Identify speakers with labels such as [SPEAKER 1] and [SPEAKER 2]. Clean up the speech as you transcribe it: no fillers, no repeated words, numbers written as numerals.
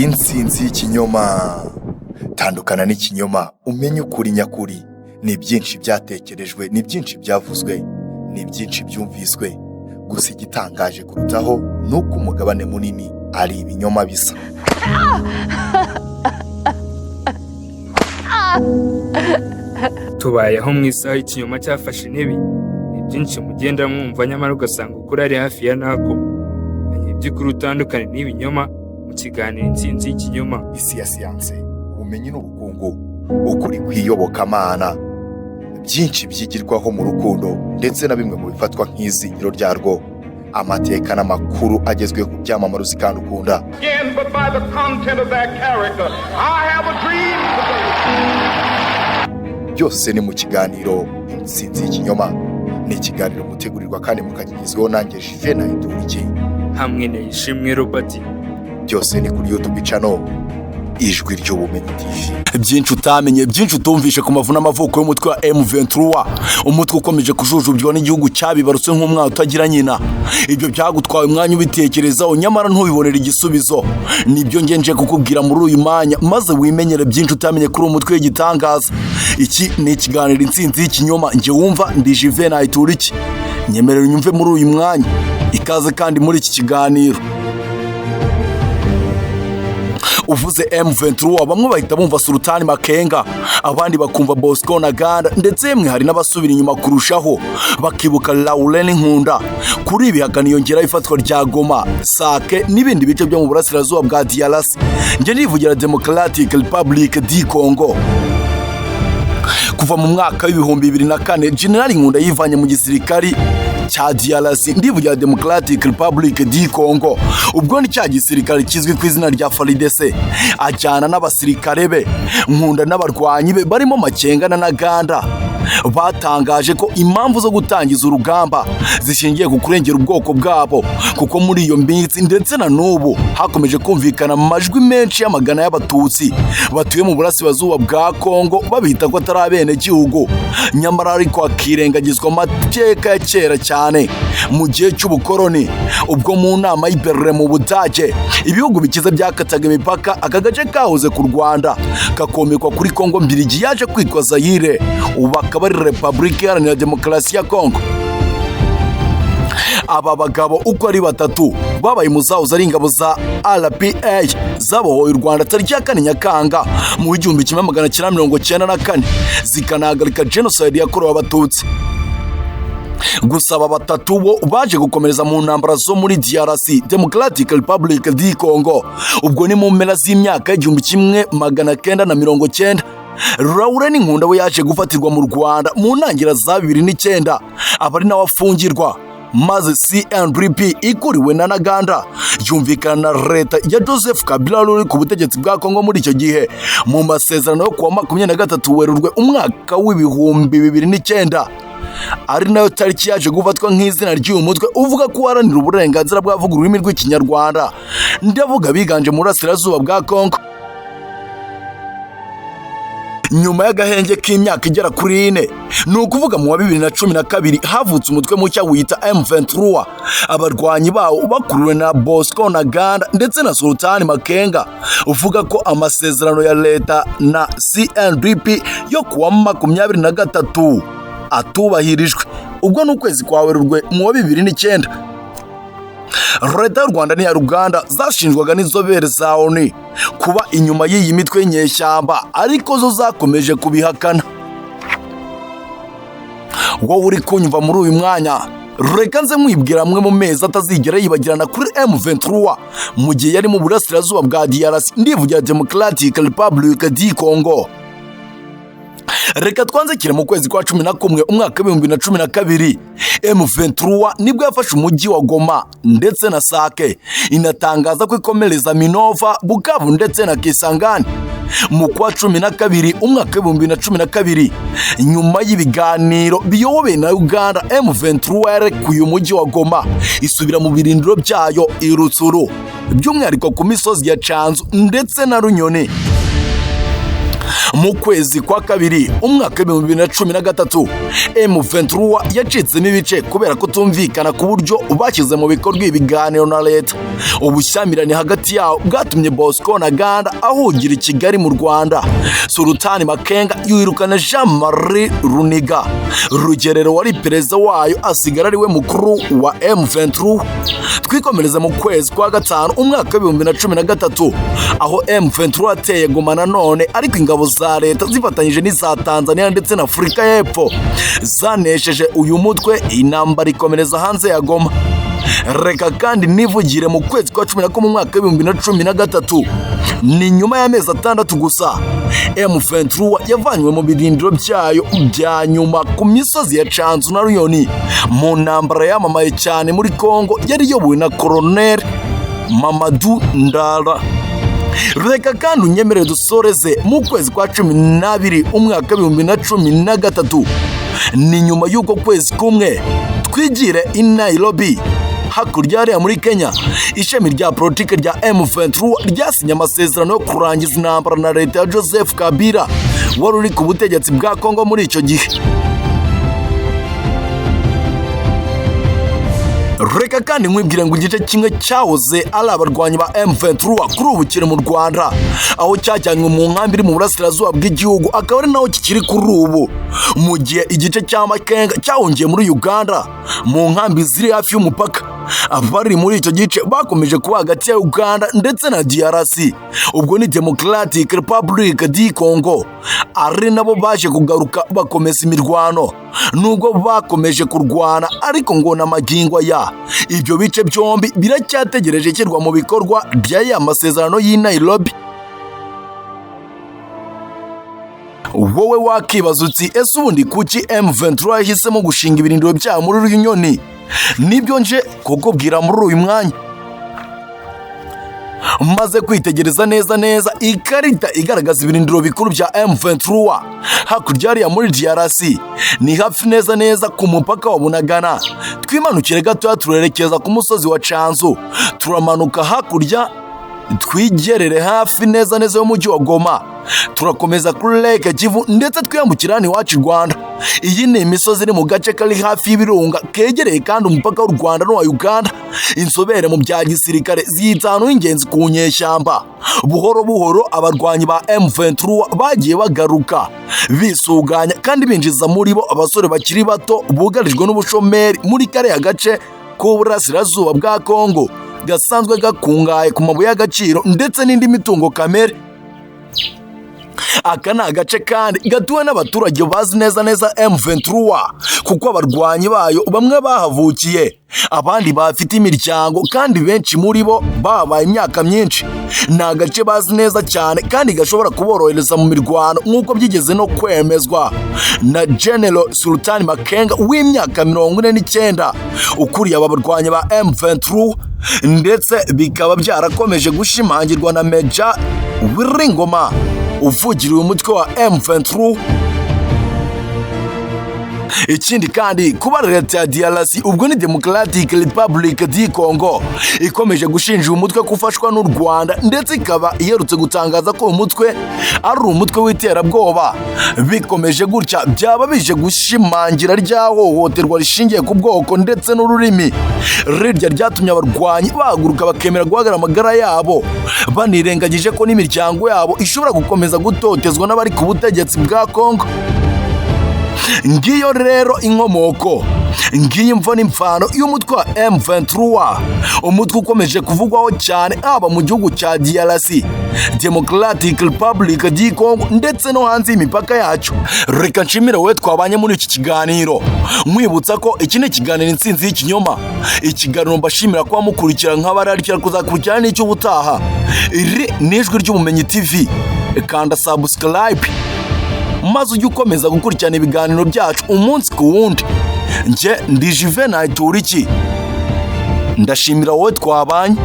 [SPEAKER 1] Intsinzi y'ikinyoma. Tandukana n'ikinyoma, umenye ukuri nyakuri. Ni byinshi byatekerejwe, ni byinshi byavuzwe, ni byinshi byumviswe. Gusa igitangaje kurutaho ni uko umugabane munini ari ibinyoma bisa.
[SPEAKER 2] Tubayeho mu isaha y'ikinyoma cyafashe intebe. Ni byinshi mugenda mwumva, nyamara ugasanga ukuri ari hafi ya nako. Menya iby'ukuri utandukane n'ibinyoma mu kiganiro Intsinzi y'ikinyoma.
[SPEAKER 1] Isi ya siyanse, ubumenyi n'ubukungu, ukuri kw'iyobokamana, byinshi byigirwaho mu rukundo ndetse na bimwe mu bifatwa nk'izingiro ryarwo, amateka n'amakuru agezweho ku byamamare uzi kandi ukunda.
[SPEAKER 3] Again, but by the content of their character. I have a dream today.
[SPEAKER 1] Byose ni mu kiganiro Intsinzi y'ikinyoma. Ni ikiganiro mutegurirwa kandi mukakigezwaho nanjye Juvenal Duhuriki,
[SPEAKER 2] hamwe na Ishimwe Robert.
[SPEAKER 1] Byose ni kuri YouTube channel Ijwi ry'Ubumenyi TV.
[SPEAKER 4] Byinshi utamenye, byinshi utumvishe ku mavu n'amavuko y'umutwe wa M23, umutwe ukomeje kujujubywa n'igihugu cyabibarutse nk'umwana utagira nyina. Ibyo byagutwaye umwanya ubitekerezaho, nyamara ntubibonere igisubizo. Nibyo ngenje kukubwira muri uyu mwanya, maze wimenyere byinshi utamenye kuri uwo mutwe w'igitangaza. Iki ni ikiganiro Intsinzi y'ikinyoma. Njye wumva ndi Juvenal Turiki. Nyemerera unyumve muri uyu mwanya. Ikaze kandi muri iki kiganiro. Uvuze M23, bamwe bahita bumva Sultani Makenga, abandi bakumva Bosco Ntaganda, ndetse yemwe hari n'abasubira inyuma kurushaho bakibuka Laurent Nkunda. Kuri ibi hakaniyongeraho ifatwa rya Goma, Sake n'ibindi bice byo mu burasirazuba bwa DRC. Njye nivugira Democratic Republic du Congo. Kuva mu mwaka w'2004, General Nkunda yivanye mu gisirikari cya DRC, ndivugira Democratic Republic du Congo, ubwo ni cya gisirikare kizwi ku izina rya FARDC, ajyana n'abasirikare be. Nkunda n'abarwanyi be barimo Makenga na Ntaganda batangaje ko impamvu zo gutangiza urugamba zishingiye ku kurengera ubwoko bwabo, kuko muri iyo minsi ndetse na n'ubu hakomeje kumvikana amajwi menshi y'amagana y'Abatutsi batuye mu burasirazuba bwa Kongo babita ko atari abenegihugu. Nyamara ariko hakirengagizwa amateka ya kera cyane mu gihe cy'ubukoroni, ubwo mu nama y'i Berlin mu Budage ibihugu bikize byakataga imipaka, aka gace kahoze ku Rwanda kakomekwa kuri Kongo Mbirigi yaje kwitwa Zaire, ubu akaba ari Repubulika Iharanira Demokarasi ya Kongo. Aba bagabo uko ari batatu babaye mu zahoze ari ingabo za RPA zabohoye u Rwanda tariki ya 4 Nyakanga mu 1994, zikanahagarika jenoside yakorewe Abatutsi. Gusa aba batatu bo baje gukomereza mu ntambara zo muri DRC, Democratic Republic du Congo. Ubwo ni mu mpera z'imyaka 1990. Laurent Nkunda we yaje gufatirwa mu Rwanda mu ntangiriro za 2009, aba ari nawe afungirwa, maze CNDP ikuriwe na Ntaganda yumvikana na leta ya Joseph Kabila uri ku butegetsi bwa Kongo muri icyo gihe mu masezerano yo kuwa 23 Werurwe umwaka w'2009, ari nayo tariki yaje gufatwa nk'izina ry'uyu mutwe uvuga ko uharanira uburenganzira bw'abavuga ururimi rw'Ikinyarwanda, ndavuga biganje mu burasirazuba bwa Kongo. Nyuma y'agahenge k'imyaka igera kuri 4, ni ukuvuga mu wa 2012, havutse umutwe mushya wita M23. Abarwanyi bawo bakuriwe na Bosco Ntaganda ndetse na Sultani Makenga, uvuga ko amasezerano ya leta na CNDP yo kuwa 23 atubahirijwe. Ubwo ni ukwezi kwa Werurwe mu wa 2009. Leta y'u Rwanda n'iya Uganda zashinjwaga n'inzobere za ONU kuba inyuma y'iyi mitwe y'inyeshyamba, ariko zo zakomeje kubihakana. Wowe uri kunyumva muri uyu mwanya, reka nze mwibwira amwe mu mezi atazigera yibagirana kuri M23 mu gihe yari mu burasirazuba bwa DRC, ndivugira Democratic Republic du Congo. Reka twanzikire mu kwezi kwa 11 umwaka w'2012. M23 nibwo yafashe umujyi wa Goma ndetse na Sake, inatangaza ko ikomereza Minova, Bukavu ndetse na Kisangani. Mu kwa 12 umwaka w'2012, nyuma y'ibiganiro biyobowe na Uganda, M23 yarekuye umujyi wa Goma, isubira mu birindiro byayo i Rutsuru, by'umwihariko ku misozi ya Canzu ndetse na Runyoni. Mu kwezi kwa kabiri umwaka 2013, M23 yacitsemo ibice kubera kutumvikana ku buryo bashyize mu bikorwa ibiganiro na leta. Ubushyamirane hagati yabo bwatumye Bosco Ntaganda ahungira i Kigali mu Rwanda. Sultani Makenga yirukana Jean Marie Runiga Rugerero wari perezida wayo, asigara ari we mukuru wa M23. Twikomereza mu kwezi kwa gatanu umwaka 2013, aho M23 yateye Goma nanone, ariko ingabo za leta zifatanyije n'iza Tanzania ndetse na Afurika y'Epfo zanesheje uyu mutwe, intambara ikomereza hanze ya Goma. Reka kandi nivugire mu kwezi kwa 11 mu mwaka 2013, ni nyuma y'amezi 6 gusa M23 yavanywe mu birindiro byayo bya nyuma ku misozi ya Canzu na Ruyoni mu ntambara yamamaye cyane muri Kongo yari iyobowe na Colonel Mamadou Ndala. Reka kandi unyemerere dusoreze mu kwezi kwa 12 umwaka 2013, ni nyuma y'uko kwezi kumwe twigire i Nairobi hakurya hariya muri Kenya, ishami rya politike rya M23 ryasinye amasezerano yo kurangiza intambara na leta ya Joseph Kabila wari uri ku butegetsi bwa Kongo muri icyo gihe. Reka kandi nkwibwire ngo igice kimwe cyahoze ari abarwanyi ba M23 kuri ubu kiri mu Rwanda, aho cyajyanywe mu nkambi iri mu burasirazuba bw'igihugu, akaba ari naho kikiri kuri ubu, mu gihe igice cya Makenga cyahungiye muri Uganda mu nkambi ziri hafi y'umupaka. Abari muri icyo gice bakomeje kuba hagati ya Uganda ndetse na DRC, ubwo ni Democratic Republic du Congo, ari nabo baje kugaruka bakomeza imirwano. Nubwo bakomeje kurwana ariko ngo na magingo ya ibyo bice byombi biracyategereje ishyirwa mu bikorwa by'aya masezerano y'i Nairobi. Wowe wakibaza uti ese ubundi kuki M23 yahisemo gushinga ibirindiro byayo muri Runyoni? Nibyo nje kukubwira muri uyu mwanya. Maze kwitegereza neza neza ikarita igaragaza ibirindiro bikuru bya M23 hakurya hariya muri DRC, ni hafi neza neza ku mupaka wa Bunagana. Twimanukire gatoya turerekeza ku musozi wa Canzu, turamanuka hakurya twigerere hafi neza neza y'umujyi wa Goma, turakomeza kuri Lake Kivu ndetse twiyambukira hano iwacu Rwanda. Iyi ni imisozi iri mu gace kari hafi y'ibirunga kegereye kandi umupaka w'u Rwanda n'uwa Uganda. Inzobere mu bya gisirikare ziyita ahantu h'ingenzi ku nyeshyamba. Buhoro buhoro abarwanyi ba M23 bagiye bagaruka bisuganya kandi binjiza muri bo abasore bakiri bato bugarijwe n'ubushomeri muri kariya gace k'uburasirazuba bwa Kongo gasanzwe gakungahaye ku mabuye y'agaciro ndetse n'indi mitungo kamere. Aka ni agace kandi gatuwe n'abaturage bazi neza neza M23, kuko abarwanyi bayo bamwe bahavukiye, abandi bafite imiryango kandi benshi muri bo babaye imyaka myinshi. Ni agace bazi neza cyane kandi gashobora kuborohereza mu mirwano, nk'uko byigeze no kwemezwa na General Sultani Makenga w'imyaka 49 ukuriye aba barwanyi ba M23, ndetse bikaba byarakomeje gushimangirwa na Major Wiringoma uvugira uyu mutwe wa M23. Ikindi kandi kuba leta ya DRC, ubwo ni Democratic Republic du Congo, ikomeje gushinja uyu mutwe gufashwa n'u Rwanda, ndetse ikaba iherutse gutangaza ko umutwe ari umutwe w'iterabwoba. Bikomeje gutya byaba bije gushimangira rya hohoterwa rishingiye ku bwoko ndetse n'ururimi rirya ryatumye abarwanyi bahaguruka bakemera guhagarara amagara yabo, banirengagije ko n'imiryango yabo ishobora gukomeza gutotezwa n'abari ku butegetsi bwa Congo. Ngiyo rero inkomoko, ngiyo imvo n'imvano y'umutwe wa M23, umutwe ukomeje kuvugwaho cyane haba mu gihugu cya DRC, Democratic Republic du Congo ndetse no hanze y'imipaka yacyo. Reka nshimire wowe twabanye muri iki kiganiro, nkwibutsa ko iki ni ikiganiro Intsinzi y'Ikinyoma, ikiganiro mbashimira kuba mukurikira nk'abararikira kuzakurikirana n'icyo ubutaha. Iri ni Ijwi ry'Ubumenyi TV, kanda subscribe maze ujye ukomeza gukurikirana ibiganiro byacu umunsi ku wundi. Njye ndi Juvenal Turiki, ndashimira wowe twabanye.